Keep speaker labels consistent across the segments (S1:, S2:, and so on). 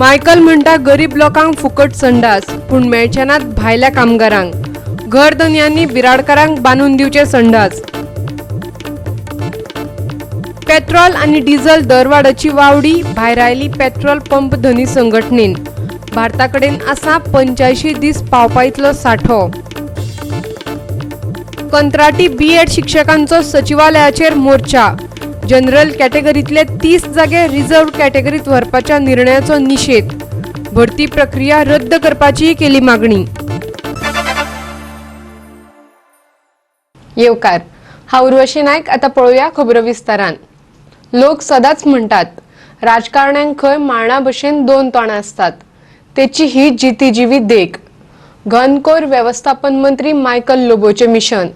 S1: Michael म्हणटा गरीब लोकांक फुकट संडास, पूण मेळचे नात भायल्या कामगारांक. घर धनयांनी बिराडकारांक बांदून दिवचे संडास. पेट्रोल आनी डिझल दरवाडाची वावडी भायरायली पेट्रोल पंप धनी संघटनेन. भारता कडेन आसा 85 दीस पावपा इतलो साठो. कंत्राटी बीएड शिक्षकांचो सचिवालयाचेर मोर्चा. जनरल कॅटेगरीतले 30 जागे रिझर्व्ह कॅटेगरीत व्हरपाच्या निर्णयाचो निशेध. भरती प्रक्रिया रद्द करपाचीय केली मागणी. येवकार, हांव उर्वशी नायक. आता पळोवया खबरो विस्तारान. लोक सदांच म्हणटात राजकारण्यांक खंय माळणा भशेन दोन तोंडां आसतात. तेची ही जिती जिवी देख. घनकोर वेवस्थापन मंत्री मायकल लोबोचे मिशन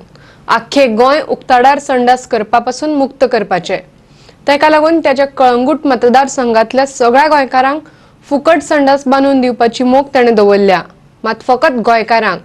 S1: आख्खे गोंय उक्ताडार संडास करपा पासून मुक्त करपाचे. ताका लागून ताच्या कळंगूट मतदारसंघातल्या सगळ्या गोंयकारांक फुकट संडास बांदून दिवपाची मोख ताणें दवरल्या. मात फकत गोंयकारांक.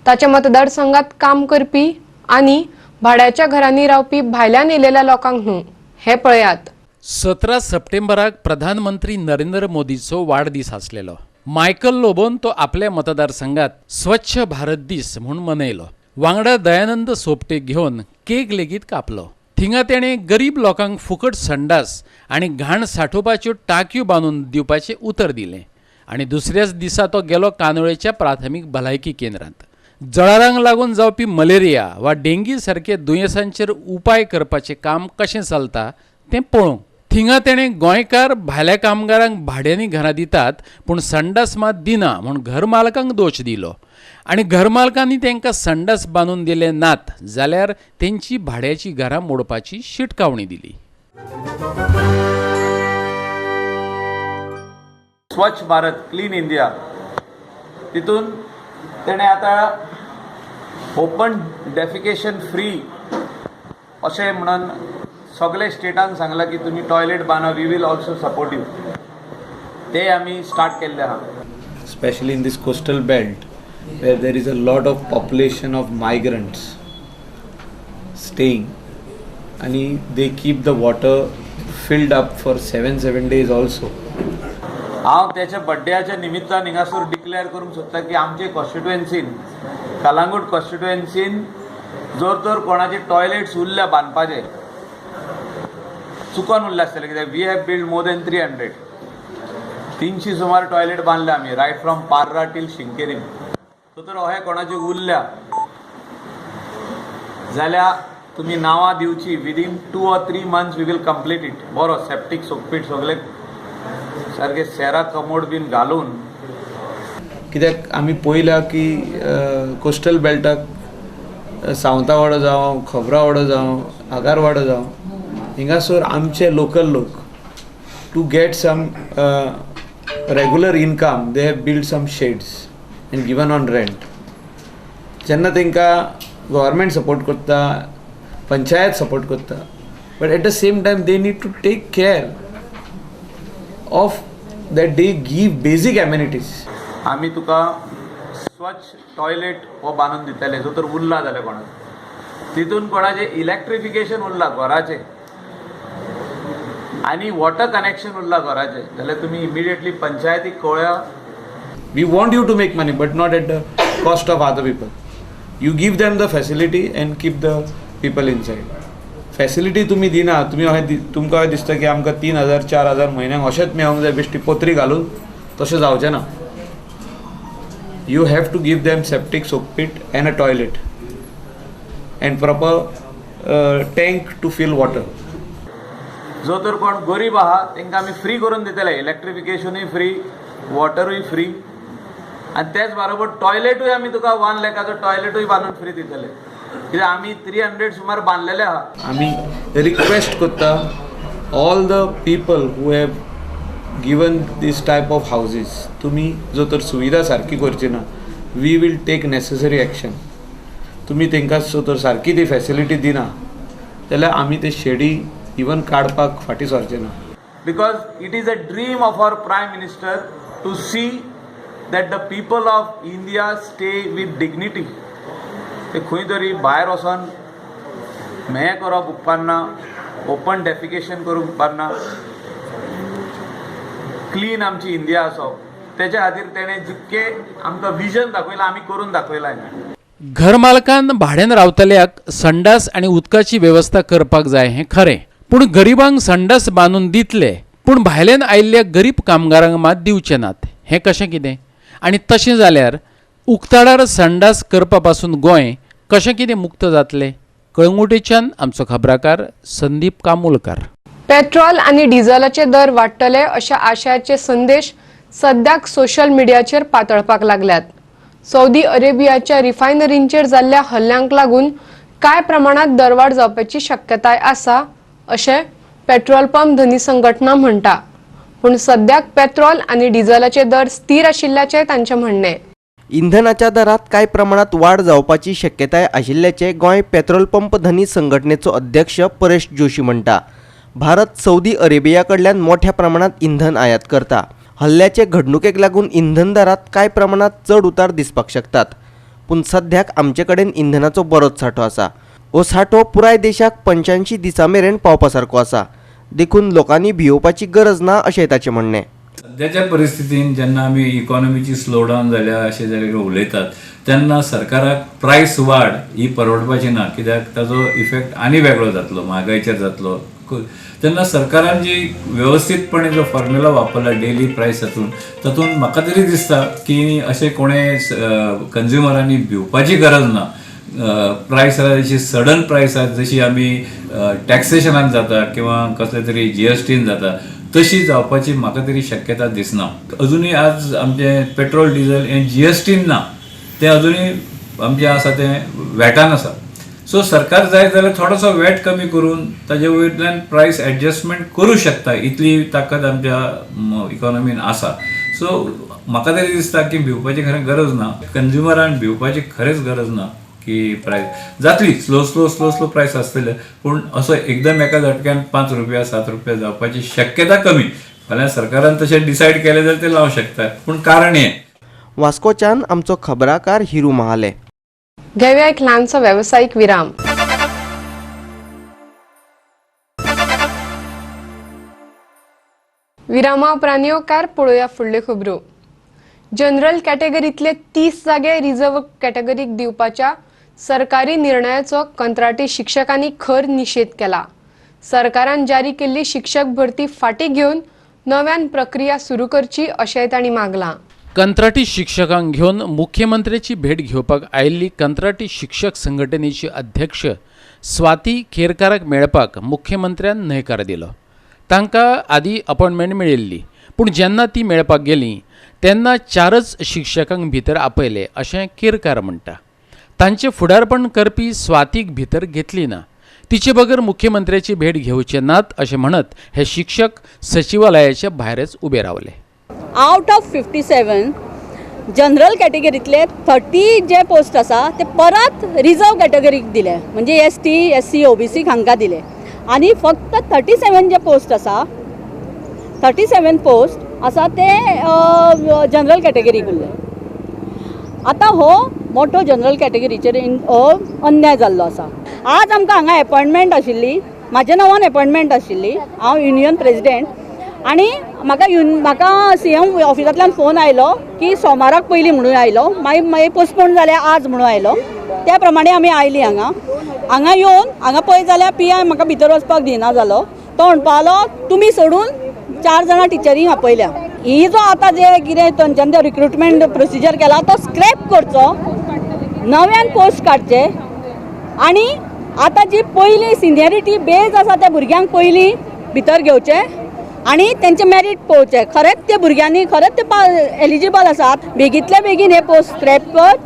S1: ताच्या मतदारसंघात काम करपी आनी भाड्याच्या घरांनी रावपी भायल्यान येयलेल्या लोकांक न्हू. हे पळयात.
S2: 17 सप्टेंबराक प्रधानमंत्री नरेंद्र मोदीचो वाडदीस आसलेलो. मायकल लोबोन तो आपल्या मतदारसंघात स्वच्छ भारत दीस म्हूण मनयलो. वांगडा दयानंद सोपटेक घेवन केक लेगीत कापलो. थिंगा तेणें गरीब लोकांक फुकट संडास आनी घाण साठोवपाच्यो टाकयो बांदून दिवपाचें उतर दिलें आनी दुसऱ्याच दिसा तो गेलो कांदोळेच्या प्राथमीक भलायकी केंद्रांत. जळारांक लागून जावपी मलेरिया वा डेंगी सारके दुयेंसांचेर उपाय करपाचें काम कशें चलता तें पळोवंक. थिंगा तेणें गोंयकार भायल्या कामगारांक भाड्यांनी घरां दितात पूण संडास मात दिना म्हूण घरमालकांक दोश दिलो आनी घरमालकांनी तांकां संडास बांदून दिले नात जाल्यार तेंची भाड्याची घरां मोडपाची शिटकावणी दिली.
S3: स्वच्छ भारत, क्लीन इंडिया, तितून तेणें आतां ओपन डेफिकेशन फ्री अशें म्हणून सगळे स्टेटान सांगलां की तुमी टॉयलेट बांदा, we will also support you. ते आमी स्टार्ट केल्ले आहा.
S4: Especially in this coastal belt where there is a lot of population of migrants staying and they keep the water filled up for 7 days also.
S3: हांव त्याच्या बड्ड्याच्या निमित्तान हिंगासर declare करूंक सोदता की आमचे कॉन्स्टिट्युएन्सीन, कलांगूट कॉन्स्टिट्युएन्सीन जर तर कोणाचे टॉयलेट्स उरल्या बांदपाचे, चुकोन उरले आसतले, कित्याक we have build more than 300, 300 सुमार टॉयलेट बांदले आमी, right from Parra till Sinquerim. So तर अशें कोणाचे उरल्या जाल्यार तुमी नांवां दिवची. Within 2 or 3 months we will complete it. बरो सेप्टीक सोकपीट सगळे सारके सेरा कमोड बीन घालून.
S4: कित्याक आमी पळयल्या की कोस्टल बेल्टाक सावंतावाडो जावं, खबरावाडो जावं, आगारवाडो जावं, हिंगासर आमचे लोकल लोक to get some regular income they have build some sheds and given on rent. जेन्ना तांकां गव्हर्मेंट सपोर्ट करता, पंचायत सपोर्ट करता, but at the same time they need to take care of that, they give basic amenities.
S3: आमी तुका स्वच्छ toilet हो बांदून दितले जो तर उरला जाल्यार कोणाक. तितून कोणाचें इलेक्ट्रिफिकेशन उरला घराचें आनी वॉटर कनेक्शन उरला घराचें जाल्यार तुमी इमिडिएटली पंचायतीक कळया.
S4: We want you to make money, but not at the cost of other people. You give them the facility and keep the people inside. Facility तुमी दिना, तुमी अशें तुमकां अशें दिसता की आमकां 3000, 4000 म्हयन्याक अशेंच मेळोंक जाय बेश्टी पत्री घालून, तशें जावचें ना. You have to give them septic soak pit and a toilet and proper tank to fill water.
S3: जो तर कोण गरीब आहा तांकां आमी फ्री करून दितले, इलेक्ट्रिफिकेशनूय फ्री, वॉटरूय फ्री आनी तेच बरोबर टॉयलेटूय आमी तुका 1 लॅकाचो टॉयलेटूय बांदून फ्री दितले, कित्याक आमी 300 सुमार बांदलेले आहा.
S4: आमी रिक्वेस्ट करता all the people who have given this type of houses, तुमी जर तर सुविधा सारकी करची ना, we will take necessary action. तुमी तांकां जर तर सारकी ती फॅसिलिटी दिना जाल्यार आमी ते शेडी इवन काडपाक फाटीं सरचे ना.
S3: Because it is a dream of our Prime Minister to see that the people of India stay with dignity. ते खंय तरी भायर वचोन हें करप उपकारना, ओपन डेफिकेशन करूंक उपकारना. क्लीन आमची इंडिया आसप तेच्या खातीर तेणें जितकें आमकां विजन दाखयलां आमी करून दाखयलां.
S2: घरमालकान भाड्यान रावतल्याक संडास आनी उदकाची वेवस्था करपाक जाय हें खरें, पूण गरिबांक संडास बांदून दितले पूण भायल्यान आयिल्ल्या गरीब कामगारांक मात दिवचे नात, हें कशें कितें? आनी तशें जाल्यार उक्ताडार संडास करपा पासून गोंय कशें कितें मुक्त जातलें? कळंगुटेच्यान आमचो खबराकार संदीप कामुलकार.
S1: पेट्रोल आनी डिझलाचे दर वाडटले अशा आशयाचे संदेश सद्याक सोशल मिडियाचेर पातळपाक लागल्यात. सौदी अरेबियाच्या रिफायनरींचेर जाल्ल्या हल्ल्यांक लागून कांय प्रमाणात दरवाड जावपाची शक्यताय आसा अशें पेट्रोल पंप धनी संघटना म्हणटा. पूण सद्याक पेट्रोल आनी डिझलाचे दर स्थिर आशिल्ल्याचें तांचें म्हणणें.
S5: इंधनाच्या दरात कांय प्रमाणात वाड जावपाची शक्यताय आशिल्ल्याचें गोंय पेट्रोल पंप धनी संघटनेचो अध्यक्ष परेश जोशी म्हणटा. भारत सौदी अरेबिया कडल्यान मोठ्या प्रमाणात इंधन आयात करता. हल्ल्याचे घडणुकेक लागून इंधन दरात कांय प्रमाणात चड उतार दिसपाक शकतात, पूण सद्याक आमचे कडेन इंधनाचो बरोच सांठो आसा. हो सांठो पुराय देशाक 85 दिसां मेरेन पावपा सारको आसा, देखून लोकांनी भियोवपाची गरज ना अशें ताचें म्हणणें.
S6: सद्याच्या परिस्थितीन जेन्ना आमी इकॉनॉमीची स्लो डावन जाल्या अशें जाल्यार उलयतात तेन्ना सरकाराक प्रायस वाड ही परवडपाची ना, कित्याक ताजो इफेक्ट आनी वेगळो जातलो, म्हारगायचेर जातलो. तेन्ना सरकारान जी वेवस्थीतपणे जो फॉर्म्युला वापरला डेली प्रायस हातून, तातूंत म्हाका तरी दिसता की अशें कोणें कंज्युमरांनी भिवपाची गरज ना. प्रायस जशी सडन प्रायस आसा जशी आमी टॅक्सेशनान जाता किंवा कसले तरी जीएसटीन जाता तशी जावपाची म्हाका तरी शक्यता दिसना. अजुनूय आज आमचें पेट्रोल डिझल हें जीएसटीन ना, तें अजुनूय आमचें आसा तें वॅटान आसा. सो सरकार जाय जाल्यार थोडोसो वॅट कमी करून ताजे वयल्यान प्रायस एडजस्टमेंट करूं शकता, इतली ताकद आमच्या इकॉनॉमीन आसा. सो म्हाका तरी दिसता की भिवपाची खरें गरज ना, कंज्युमरान भिवपाची खरेंच गरज ना की प्रायस जातली. Slow slow slow slow price आसतले, पूण असो एकदम एका झटक्यान 5 रुपया 7 रुपया जावपाची शक्यता कमी. फाल्यां सरकारान तशें डिसायड केलें जाल्यार ते लावंक शकता, पूण कारण हें.
S5: वास्कोच्यान आमचो खबराकार हिरू महाले.
S1: घेवया एक ल्हानसो वेवसायीक विराम. विरामा उपरांत येवकार पळोवया फुडल्यो खबरो. जनरल कॅटेगरीतले 30 जागे रिझर्व्ह कॅटेगरीक दिवपाच्या सरकारी निर्णयाचो कंत्राटी शिक्षकांनी खर निशेध केला. सरकारान जारी केल्ली शिक्षक भरती फाटीं घेवन नव्यान प्रक्रिया सुरू करची अशेंय तांणी मागलां.
S2: कंत्राटी शिक्षकांक घेवन मुख्यमंत्र्याची भेट घेवपाक आयिल्ली कंत्राटी शिक्षक संघटनेची अध्यक्ष स्वाती केरकाराक मेळपाक मुख्यमंत्र्यान न्हयकार दिलो. तांकां आदी अपॉयंटमेंट मेळिल्ली, पूण जेन्ना ती मेळपाक गेली तेन्ना 4च शिक्षकांक भितर आपयले अशें केरकार म्हणटा. तांचें फुडारपण करपी स्वातीक भितर घेतली ना, तिचे बगर मुख्यमंत्र्याची भेट घेवचे नात अशें म्हणत हे शिक्षक सचिवालयाच्या भायरच उबे रावले.
S7: आउट ऑफ 57 जनरल कॅटेगरीतले 30 जे पोस्ट आसा ते परत रिजर्व कॅटेगरीक दिले, म्हणजे ST SC OBC हांकां दिले. आनी फक्त 37 जे पोस्ट आसा, 37 पोस्ट आसा ते जनरल कॅटेगरीक उरले. आतां हो मोठो जनरल कॅटेगरीचेर हो अन्याय जाल्लो आसा. आज आमकां हांगा एपॉयंटमेंट आशिल्ली, म्हाज्या नांवान एपॉयंटमेंट आशिल्ली, हांव युनियन प्रेजिडेंट, आनी म्हाका सीएम ऑफिसांतल्यान फोन आयलो की सोमाराक पयलीं म्हणून आयलो, मागीर मागीर पोस्टपोन जाल्यार आज म्हणून आयलो. त्या प्रमाणे आमी आयली हांगा. हांगा येवन हांगा पळय जाल्यार पी I म्हाका भितर वचपाक दिना जालो. तो म्हणपा लागलो तुमी सोडून 4 जाणां टिचरींक आपयल्या. ही जो आतां जे कितें तांच्यानी जो रिक्रुटमेंट प्रोसिजर केला तो स्क्रॅप करचो, नव्यान पोस्ट काडचे, आनी आतां जी पयलीं सिनियरिटी बेज आसा त्या भुरग्यांक पयलीं भितर घेवचें आनी तेंचे मेरीट पळोवचें. खरेंच ते भुरग्यांनी खरेंच ते एलिजिबल आसात, बेगींतल्या बेगीन हे पोस्ट स्क्रॅप कर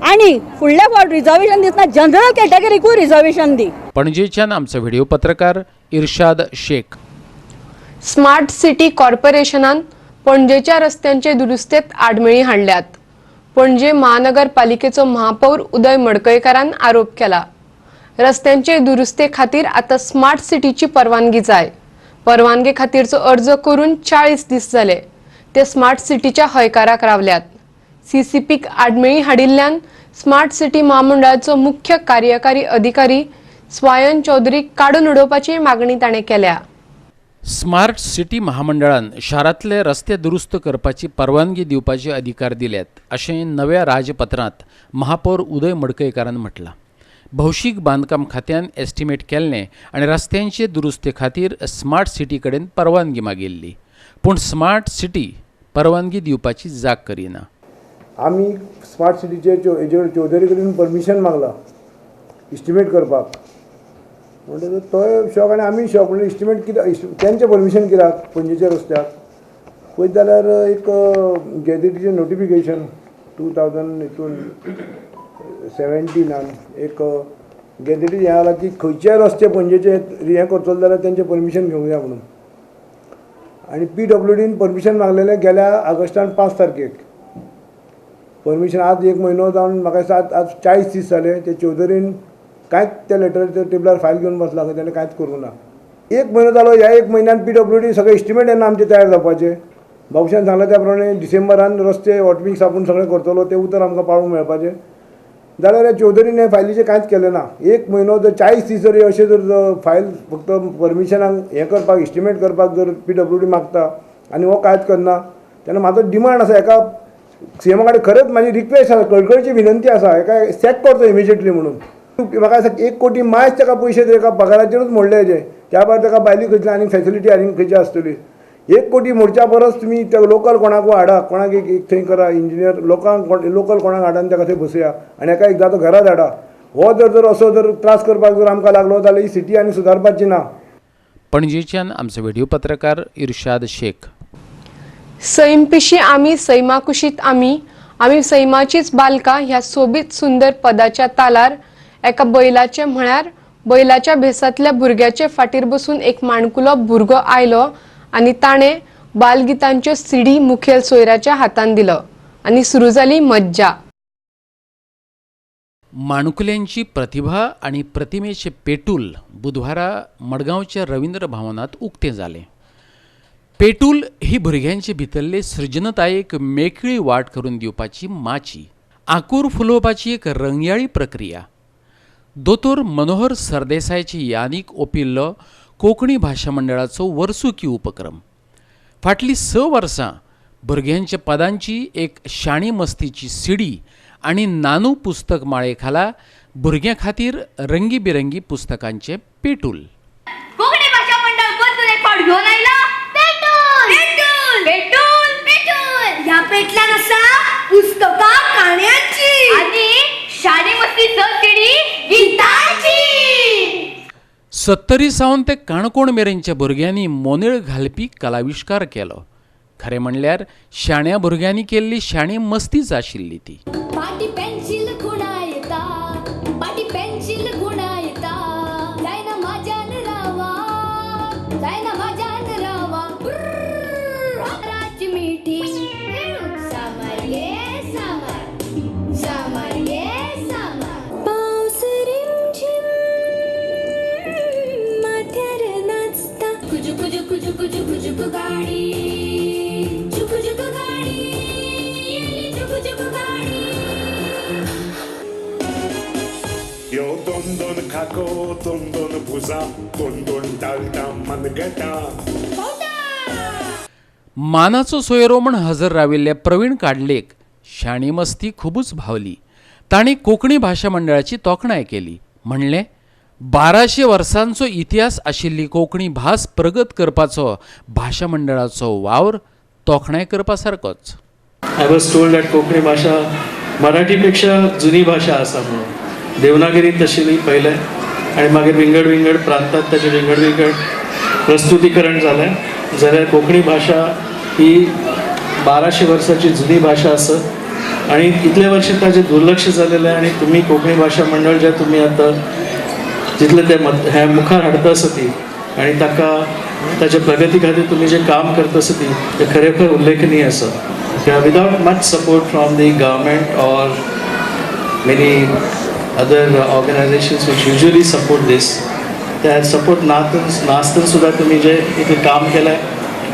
S7: आनी फुडल्या फावट रिजर्वेशन दितना जनरल कॅटेगरीकूय रिजर्वेशन दी.
S2: पणजेच्यान आमचो व्हिडिओ पत्रकार इर्शाद शेख.
S1: स्मार्ट सिटी कॉर्पोरेशनान पणजेच्या रस्त्यांचे दुरुस्तेत आडमेळी हाडल्यात. पणजे महानगरपालिकेचो महापौर उदय मडकयकारान आरोप केला. रस्त्यांचे दुरुस्ते खातीर आतां स्मार्ट सिटीची परवानगी जाय. परवानगे खातीरचो अर्ज करून 40 दीस जाले, ते स्मार्ट सिटीच्या हयकाराक रावल्यात. सीसीपीक आडमेळी हाडिल्ल्यान स्मार्ट सिटी म्हामंडळाचो मुख्य कार्यकारी अधिकारी स्वायन चौधरी काडून उडोवपाची मागणी ताणें केल्या.
S2: स्मार्ट सिटी महामंडळान शारांतले रस्ते दुरुस्त करपाची परवानगी दिवपाचे अधिकार दिल्यात अशें नव्या राजपत्रांत महापौर उदय मडकयकारान म्हटलां. भौशीक बांदकाम खात्यान एस्टिमेट केल्लें आनी रस्त्यांचे दुरुस्ते खातीर स्मार्ट सिटी कडेन परवानगी मागिल्ली, पूण स्मार्ट सिटी परवानगी दिवपाची जाग करिना.
S8: आमी स्मार्ट सिटीचे हेजेर चौधरी कडेन परमिशन मागला इस्टिमेट करपाक, म्हणटकच तोय शॉक आनी आमी शॉक. म्हणल्यार इस्टिमेट कित्याक तेंचें परमिशन कित्याक पणजेच्या रस्त्याक पळयत जाल्यार एक गॅजेटीचें नोटिफिकेशन 2000 हितून 17 एक गॅजेटी हें आयलां की खंयचेय रस्ते पणजेचे हें करतले जाल्यार तेंचें परमिशन घेवंक जाय म्हणून. आनी PWDन परमिशन मागलेलें गेल्या ऑगस्टान 5 तारखेक परमिशन. आज एक म्हयनो जावन म्हाका दिसता आज 40 दीस जाले. ते चौधरीन कांयच त्या लेटर टेबलार फायल घेवन बसला खंय, तेणें कांयच करूंक ना. एक म्हयनो जालो, ह्या एक म्हयन्यान PWD सगळे एस्टिमेट येन्ना आमचे तयार जावपाचे. बाबूशान सांगलां त्या प्रमाणे डिसेंबरान रस्ते हॉटमिक्स आपूण सगळें करतलो, तें उतर आमकां पाळूंक मेळपाचें. जाल्यार ह्या चौधरीन हे फायलीचें कांयच केलें ना. एक म्हयनो जर 40 दीस जर अशें जर फायल फक्त परमिशनाक हें करपाक एस्टिमेट करपाक जर PWD मागता आनी हो कांयच करना, तेन्ना म्हाजो डिमांड आसा एका सीएमा कडेन, खरेंच म्हाजी रिक्वेस्ट आसा, कळकळीची विनंती आसा, एका सॅक करचो इमिजिएटली म्हणून. म्हाका दिसता 1 कोटी मायज ताका पयशे एका पगाराचेरूच मोडले हेजे, त्या भायर ताका भायली खंयची आनी फॅसिलिटी आनी खंयची आसतली. 1 कोटी मोडच्या परस तुमी त्या लोकल कोणाक हाडा, कोणाक एक थंय करा इंजिनियर लोकांक लोकल कोणाक हाडा आनी ताका थंय बसया आनी एका एकदां तो घरा धाडा. हो जर जर असो जर त्रास करपाक जर आमकां लागलो जाल्यार ही सिटी आनी सुदारपाची ना.
S2: पणजेच्यान आमचो व्हिडिओ पत्रकार इर्शाद शेख.
S1: सैमपिशी आमी सैमाकुशीत आमी, आमी सैमाचीच बालकां ह्या सोबीत सुंदर पदाच्या तालार एका बैलाचे म्हळ्यार बैलाच्या भेसांतल्या भुरग्याचे फाटीर बसून एक माणकुलो भुरगो आयलो आनी ताणें बालगितांच्यो सीडी मुखेल सोयऱ्याच्या हातान दिलो आनी सुरू जाली मज्जा.
S2: माणकुल्यांची प्रतिभा आनी प्रतिमेचे पेटूल बुधवारा मडगांवच्या रवींद्र भवनात उक्तें जालें. पेटूल ही भुरग्यांचे भितरले सृजनतायेक मेकळी वाट करून दिवपाची माची, आंकूर फुलोवपाची एक रंगयाळी प्रक्रिया. दोतोर मनोहर सरदेसायाची यादीक ओपिल्लो कोंकणी भाशा मंडळाचो वर्सुकी उपक्रम. फाटलीं 6 वर्सां भुरग्यांच्या पदांची एक शाणी मस्तीची सीडी आनी नानू पुस्तक माळे खाला भुरग्यां खातीर रंगीबिरंगी पुस्तकांचें पेटूल.
S9: कोंकणी भाशा मंडळ परतून एक फावट घेवन आयला पेटूल पेटूल पेटूल पेटूल. ह्या पेटल्यान आसा पुस्तकां काणयांची आनी शाणी मस्ती सीडी गितांची.
S2: 70 सावन ते काणकोण मेरेनच्या भुरग्यांनी मोनेळ घालपी कलाविश्कार केलो. खरें म्हणल्यार शाण्या भुरग्यांनी केल्ली शाणी मस्तीच आशिल्ली ती.
S9: पाटी पेन्सिल खुणायता, पाटी पेन्सिल खुणायता, जायना म्हाज्यान रावा, जायना म्हाज्यान रावा, राची मिठी सामार गे सामार, सामार गे सामार. पावस रिमझिम माथ्यार नाचता, कुजू कुजू कुजू कुजू कुजू गाडी, चुकू चुकू गाडी, चुकू चुकू गाडी.
S10: यो दोन दोन खाको, दोन दोन भुजा, दोन दोन टालटा मनगटा.
S2: मानाचो सोयरो म्हण हजर राविल्ल्या प्रवीण काडलेक शाणी मस्ती खुबूच भावली. तांणी कोंकणी भाशा मंडळाची तोखणाय केली. म्हणलें, 1200 वर्सांचो इतिहास आशिल्ली कोंकणी भास प्रगत करपाचो भाशा मंडळाचो वावर तोखणाय करपा सारकोच.
S11: I was told that Konkani भाशा मराठीपेक्षा जुनी भाशा आसा म्हणून. देवनागरीत आशिल्ली पयलें आनी मागीर विंगड विंगड प्रांतात ताचें विंगड विंगड प्रस्तुतीकरण जालें. जाल्यार कोंकणी भाशा ही 1200 वर्साची जुनी भाशा आसा आनी इतले वर्ष ताचें दुर्लक्ष जालेलें. आनी तुमी कोंकणी भाशा मंडळ जे तुमी आतां जितले ते हें मुखार हाडटा आसा ती आनी ताका ताच्या प्रगती खातीर तुमी जें काम करता आसा ती तें खरेखर उल्लेखनीय आसा. Without much support from the government or many other organisations which usually support this, त्या सपोर्ट नासतना सुद्दां तुमी जे इतलें काम केलें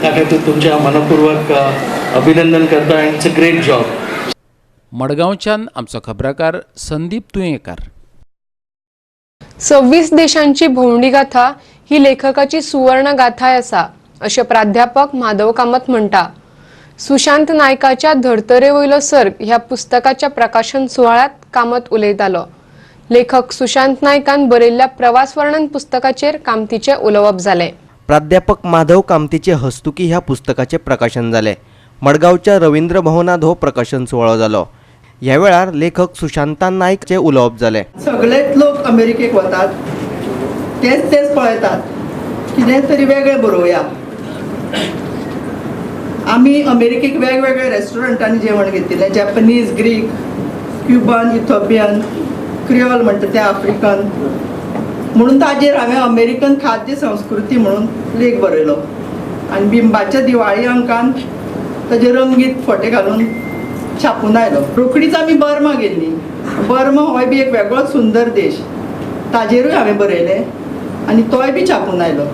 S11: त्या खातीर तुमचें हांव मनपूर्वक अभिनंदन करता आनी it's a great job.
S2: मडगांवच्यान आमचो खबराकार संदीप तुयेंकार.
S1: 26 देशांची भोंवडी गाथा ही लेखकाची सुवर्ण गाथाय आसा. अशें प्राध्यापक माधव कामत म्हणटा. सुशांत नायकाच्या धर्तरे वयलो सर्ग ह्या पुस्तकाच्या प्रकाशन सुवाळ्यात कामत उलयतालो. लेखक सुशांत नायकान बरयल्ल्या प्रवास वर्णन पुस्तकाचेर कामतीचें उलोवप जालें.
S5: प्राध्यापक माधव कामतीचे हस्तुकी ह्या पुस्तकाचें प्रकाशन जालें. मडगांवच्या रवींद्र भवनांत हो प्रकाशन सुवाळो जालो. ह्या वेळार लेखक सुशांता नायकचें उलोवप जालें.
S12: सगळेच लोक अमेरिकेक वतात, तेच तेच पळयतात, कितें तरी वेगळें बरोवया. आमी अमेरिकेक वेगवेगळे रेस्टॉरंटांनी जेवण घेतिल्लें, Japanese, Greek, Cuban, Ethiopian, Creole म्हणटा ते आफ्रिकन, म्हणून ताजेर हांवें अमेरिकन खाद्य संस्कृती म्हणून लेख बरयलो आनी बिंबाच्या दिवाळी अंकान ताजे रंगीत फोटे घालून छापून आयलो. रोखडीच आमी बर्मा गेल्लीं. बर्मा होय बी एक वेगळोच सुंदर देश, ताजेरूय हांवें बरयलें आनी तोय बी छापून आयलो.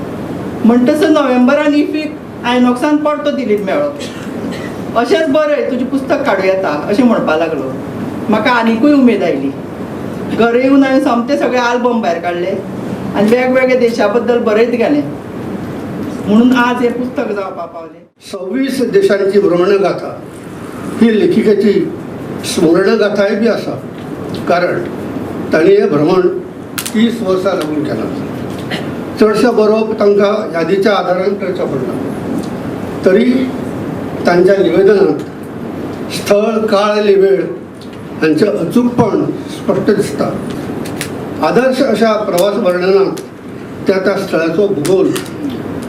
S12: म्हणटसर नोव्हेंबरान इफीक आयनॉक्सान परतो दिलीप मेळ्ळो. अशेंच बरय, तुजें पुस्तक काडूं येता अशें म्हणपाक लागलो. म्हाका आनिकूय उमेद आयली. घरा येवन हांवें सोमते सगळे आल्बम भायर काडले आनी वेगवेगळ्या देशा बद्दल बरयत गेलें, म्हणून आज हें पुस्तक जावपाक पावलें.
S13: 26 देशांची भ्रमणगाथा ही लेखिकेची स्मरणगाथाय बी आसा, कारण तांणी हें भ्रमण 30 वर्सां लागून केलां. चडशें बरोवप तांकां यादीच्या आदारान करचें पडलां, तरी तांच्या निवेदनांत स्थळ, काळ आनी वेळ हांचें अचूकपण स्पश्ट दिसता. आदर्श अशा प्रवास वर्णनांत त्या त्या स्थळाचो भूगोल,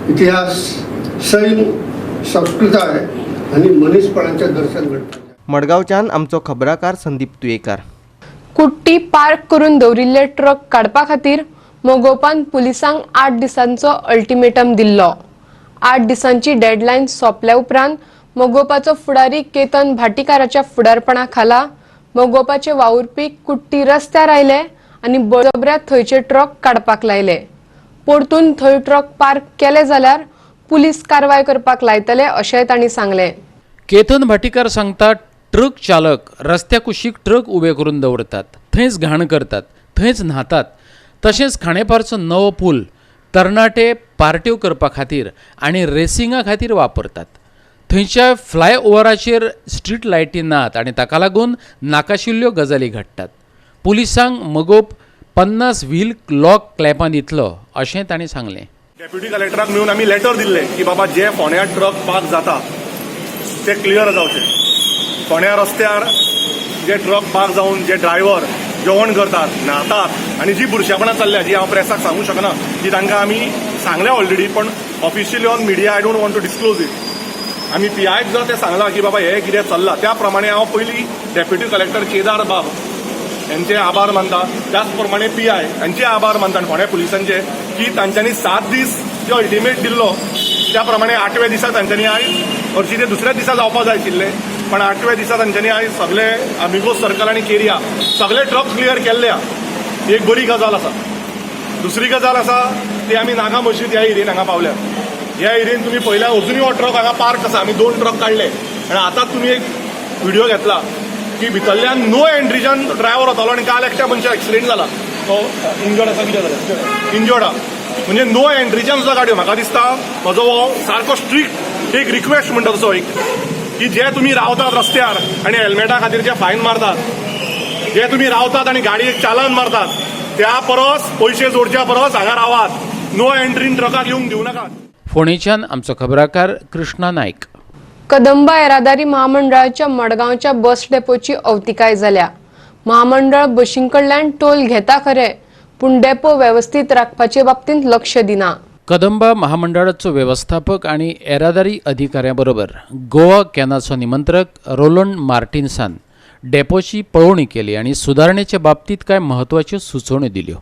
S13: इतिहास, सैम, संस्कृताय आनी मनीसपणाचें दर्शन घडटा.
S5: मडगांवच्यान आमचो खबराकार संदीप तुयेकार.
S1: कुट्टी पार्क करून दवरिल्ले ट्रक काडपा खातीर मगोपान पुलिसांक 8 दिसांचो अल्टिमेटम दिल्लो. 8 दिसांची डेडलायन सोंपल्या उपरांत मगोपाचो फुडारी केतन भाटीकाराच्या फुडारपणा खाला मगोपाचे वावुरपी कुट्टी रस्त्यार आयले आनी बळजबऱ्या थंयचे ट्रक काडपाक लायले. परतून थंय ट्रक पार्क केले जाल्यार पुलीस कारवाय करपाक लायतले अशेंय तांणी सांगलें.
S2: केतन भाटीकार सांगता, ट्रक चालक रस्त्या कुशीक ट्रक उबे करून दवरतात, थंयच घाण करतात, थंयच न्हातात. तशेंच खांडेपारचो नवो पूल तरणाटे पार्ट्यो करपा खातीर आनी रेसिंगा खातीर वापरतात. थंयच्या फ्लायओव्हराचेर स्ट्रीट लायटी नात आनी ताका लागून नाकाशिल्ल्यो गजाली घडटात. पुलिसांक मगोप 50 व्हील लॉक क्लॅपां दितलो अशें तांणी सांगलें.
S14: डेप्युटी कलेक्टराक मेळून आमी लेटर दिल्ले की बाबा जे फोंड्या ट्रक पार्क जाता ते क्लियर जावचे. फोंड्या रस्त्यार जे ट्रक पार्क जावन जे ड्रायव्हर जेवण करतात, न्हातात आनी जी बुरशेपणां चल्ल्या, जी हांव प्रेसाक सांगूंक शकना, जी तांकां आमी सांगल्या ऑलरेडी, पण officially on media I don't want to disclose it. आमी पी आयक जर तें सांगलां की बाबा हें कितें चल्लां, त्या प्रमाणे हांव पयलीं डेप्युटी कलेक्टर केदार बाब यांचे आभार मानता, त्याच प्रमाणे पी I यांचे आभार मानता आनी फोंड्या पुलिसांचे की तांच्यांनी 7 दीस जे अल्टिमेट दिल्लो त्या प्रमाणे 8व्या दिसा तांच्यांनी आयज, हरशीं ते दुसऱ्या दिसा जावपा जाय आशिल्ले, पण 8व्या दिसा तांच्यांनी आयज सगळे आमिगोस सर्कल आनी केरिया सगळे ट्रक क्लियर केल्ले. ही एक बरी गजाल आसा. दुसरी गजाल आसा ती आमी नागा मशीद ह्या एरियेन हांगा पावल्या. ह्या एरियेन तुमी पळयल्या अजुनूय हो ट्रक हांगा पार्क आसा. आमी 2 ट्रक काडले आनी आतांच तुमी एक व्हिडिओ घेतला की भितरल्यान नो एंट्रीच्यान ड्रायव्हर वतालो आनी काल एकट्या मनशाक एक्सिडेंट जाला, तो इंजर्ड आसा, कितें जालें, इंजर्ड आहा. म्हणजे नो एंट्रीच्यान सुद्दां गाडयो. म्हाका दिसता म्हजो हो सारको स्ट्रिक्ट एक रिक्वेस्ट म्हणटा तसो एक की जे तुमी रावतात रस्त्यार आनी हेल्मेटा खातीर जे फायन मारतात, जे तुमी रावतात आनी गाडयेक चालन मारतात, त्या परस पयशे जोडच्या परस हांगा रावात, नो एंट्रीन ट्रकाक येवंक दिवं नाकात.
S2: फोंडेच्यान आमचो खबराकार कृष्णा नायक.
S1: कदंबा येरादारी महामंडळाच्या मडगांवच्या बस डेपोची अवतिकाय जाल्या. महामंडळ बशीं कडल्यान टोल घेता खरें, पूण डेपो वेवस्थीत राखपाचे बाबतींत लक्ष दिना.
S2: कदंबा महामंडळाचो वेवस्थापक आनी येरादारी अधिकाऱ्यां बरोबर गोवा कॅनाचो निमंत्रक रोलंड मार्टिन्सान डेपोची पळोवणी केली आनी सुदारणेच्या बाबतींत कांय म्हत्वाच्यो सुचोवण्यो दिल्यो.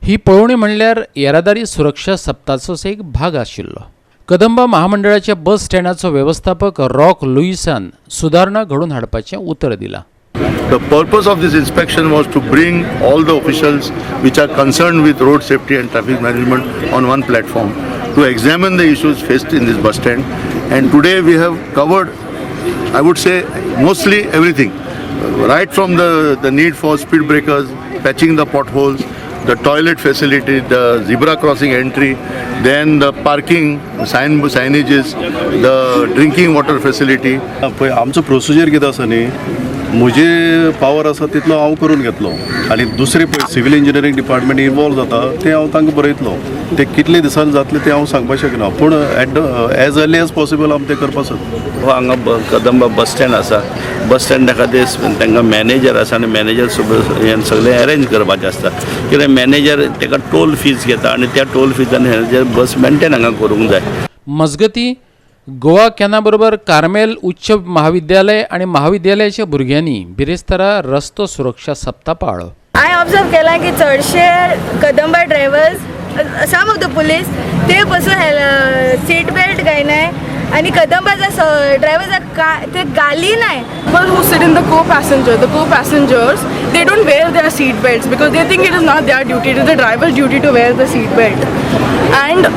S2: ही पळोवणी म्हणल्यार येरादारी सुरक्षा सप्ताचोच एक भाग आशिल्लो. कदंबा महामंडळाच्या बस स्टँडाचो वेवस्थापक रॉक लुईसान सुदारणा घडोवन हाडपाचें उतर दिलां.
S15: The purpose of this inspection was to bring all the officials which are concerned with road safety and traffic management on one platform to examine the issues faced in this bus stand. And today we have covered, I would say, mostly everything, right from the need for speed breakers, patching the potholes, the toilet facility, the zebra crossing entry, then the parking signages, the drinking water facility.
S16: पळय आमचो procedure कितें आसा न्ही, म्हजे power आसा तितलो हांव करून घेतलो आनी दुसरे पळय सिवील इंजिनियरींग डिपार्टमेंट इनवॉल्व जाता तें हांव तांकां बरयतलो. ते कितले दिसान जातले तें हांव सांगपाक शकना, पूण at the as early as possible आमी तें करपाक सोदता.
S17: हो हांगा कदंबा बस स्टँड आसा, बस स्टँडा खातीर तांकां मॅनेजर आसा आनी मॅनेजर हें सगळें अरेंज करपाचें आसता. कित्याक मॅनेजर ताका टोल फीज घेता आनी त्या टोल फिजान हें बस मेनटेन हांगा करूंक जाय.
S2: मजगती गोवा कॅना बरोबर कार्मेल उच्च महाविद्यालय आनी महाविद्यालयाच्या भुरग्यांनी बिरेस्तारा रस्तो सुरक्षा सप्ताह पाळ्ळो.
S18: हांवें ऑब्जर्व केलां की चडशे Kadamba drivers, some of the police ते पसून सीट बेल्ट घायनाय आनी कदंबाचा ड्रायव्हर ते गाली नाय.
S19: People who sit in the co-passengers, they don't wear their seat belts because they think it is not their duty, it is the driver's duty to wear the seat belt. And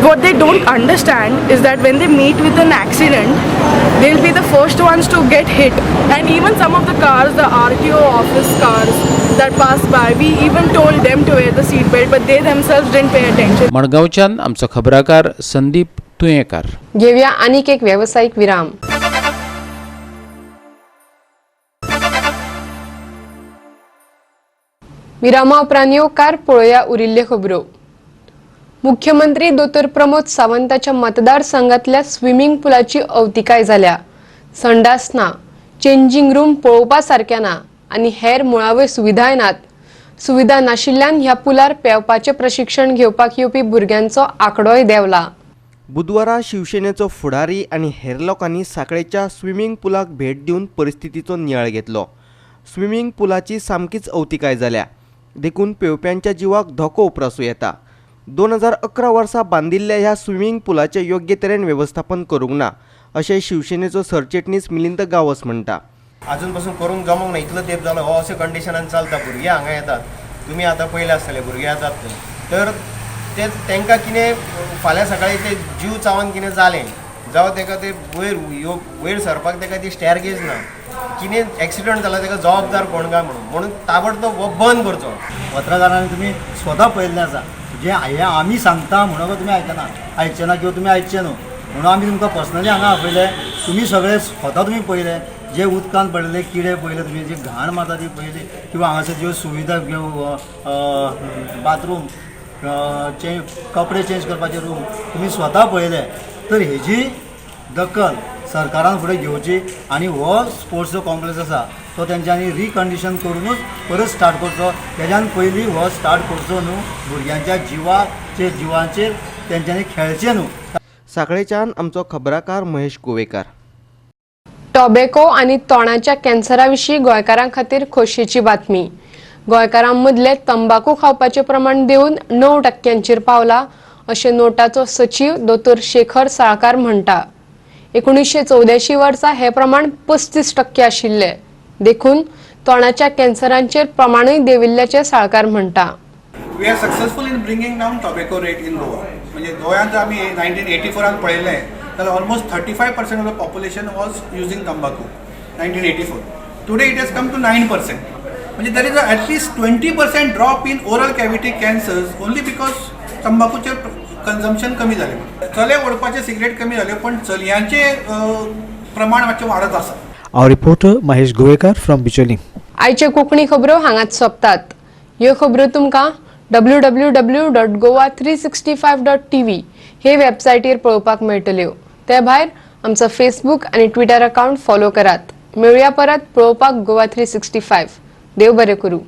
S19: what they don't understand is that when they meet with an accident, they'll be the first ones to get hit. And even some of the cars, the RTO office cars that pass by, we even told them to wear the seat belt, but they themselves didn't pay attention.
S2: मडगांवच्यान आमचो खबराकार संदीप तुयेंकार.
S1: घेऊया आणीक एक व्यावसायिक विराम. विरामा उपरांत येवकार पळोवया उरिल्ल्यो खबरो. मुख्यमंत्री दोतोर प्रमोद सावंताच्या मतदारसंघातल्या स्विमिंग पुलाची अवतिकाय जाल्या. संडास ना, चेंजिंग रूम पळोवपा सारक्या ना आनी हेर मुळाव्यो सुविधाय नात. सुविधा नाशिल्ल्यान ह्या पुलार पेंवपाचें प्रशिक्षण घेवपाक येवपी भुरग्यांचो आंकडोय देंवला.
S5: बुधवारा शिवसेनेचो फुडारी आनी हेर लोकांनी सांखळेच्या स्विमिंग पुलाक भेट दिवन परिस्थितीचो नियाळ घेतलो. स्विमिंग पुलाची सामकीच अवतिकाय जाल्या, देखून पेंवप्यांच्या जिवाक धोको उप्रासूं येता. 2011 वर्सा बांदिल्ल्या ह्या स्विमिंग पुलाचें योग्य तरेन वेवस्थापन करूंक ना अशें शिवसेनेचो सरचिटणीस मिलिंद गावस म्हणटा.
S20: अजून पासून करूंक जमोंक ना, इतलो तेंप जालो हो अशे कंडिशनान चलता. भुरगीं हांगा येतात, तुमी आतां पयले आसतले, भुरगीं येतात तर ते तांकां कितें फाल्यां सकाळीं ते जीव चावन कितें जालें जावं ताका ते वयर वयर सरपाक ताका ती स्टॅरकेज ना, कितें एक्सिडंट जाला ताका जबाबदार कोण काय म्हणून म्हणून ताबडतोब हो बंद करचो.
S21: पत्रकारांनी तुमी स्वता पळयल्लें आसा, जे हें आमी सांगता म्हणून तुमी आयकना, आयकचे ना किंवा तुमी आयकचे न्हू म्हणून आमी तुमकां पर्सनली हांगा आपयले. तुमी सगळे स्वता तुमी पळयले, जे उदकान पडलेले किडे पळयले, तुमी जी घाण मारता ती पळयली, किंवा हांगासर ज्यो सुविधा बाथरूम चेंज कपडे चेंज करपाचे रूम तुमी स्वता पळयले. तर हेजी दखल सरकारान फुडें घेवची आनी हो स्पोर्ट्स जो कॉम्प्लेक्स आसा तो तेंच्यांनी रिकंडिशन करुनूच परत स्टार्ट करचो. तेज्यान पयलीं हो स्टार्ट करचो न्हू, भुरग्यांच्या जिवाचेर तेंच्यांनी खेळचें न्हू.
S5: सांखळेच्यान आमचो खबराकार महेश गोवेकार.
S1: टोबॅको आनी तोंडाच्या कॅन्सरा विशीं गोंयकारां खातीर खोशयेची बातमी. गोंयकारां मदले तंबाकू खावपाचें प्रमाण देंवून 9% पावला अशें नोटाचो सचीव दोतोर शेखर साळकार म्हणटा. 1984 वर्सा हें प्रमाण 35% आशिल्लें, देखून तोंडाच्या कॅन्सरांचेर प्रमाणूय देंविल्ल्याचें साळकार म्हणटा.
S22: We are successful in bringing down tobacco rate in Goa. म्हणजे गोंयांत जर आमी 1984 पळयलें जाल्यार almost 35% of the population was using तंबाकू 1984. Today it has come to 9%. म्हणजे there is a at least 20% drop in oral cavity cancers only because तंबाकूचें consumption कमी जालें. चले ओडपाचे सिगरेट कमी जाले, पण चलयांचे प्रमाण मातशें वाडत आसा.
S23: Our reporter Mahesh Govekar from Bicholim.
S1: आयच्यो कोंकणी खबरो हांगाच सोंपतात. ह्यो खबरो तुमकां www.goa365.tv हे वेबसायटीर पळोवपाक मेळटल्यो. ते भायर आमचो फेसबूक आनी ट्विटर अकाउंट फॉलो करात. मेळुया परत पळोवपाक गोवा 365. देव बरें करूं.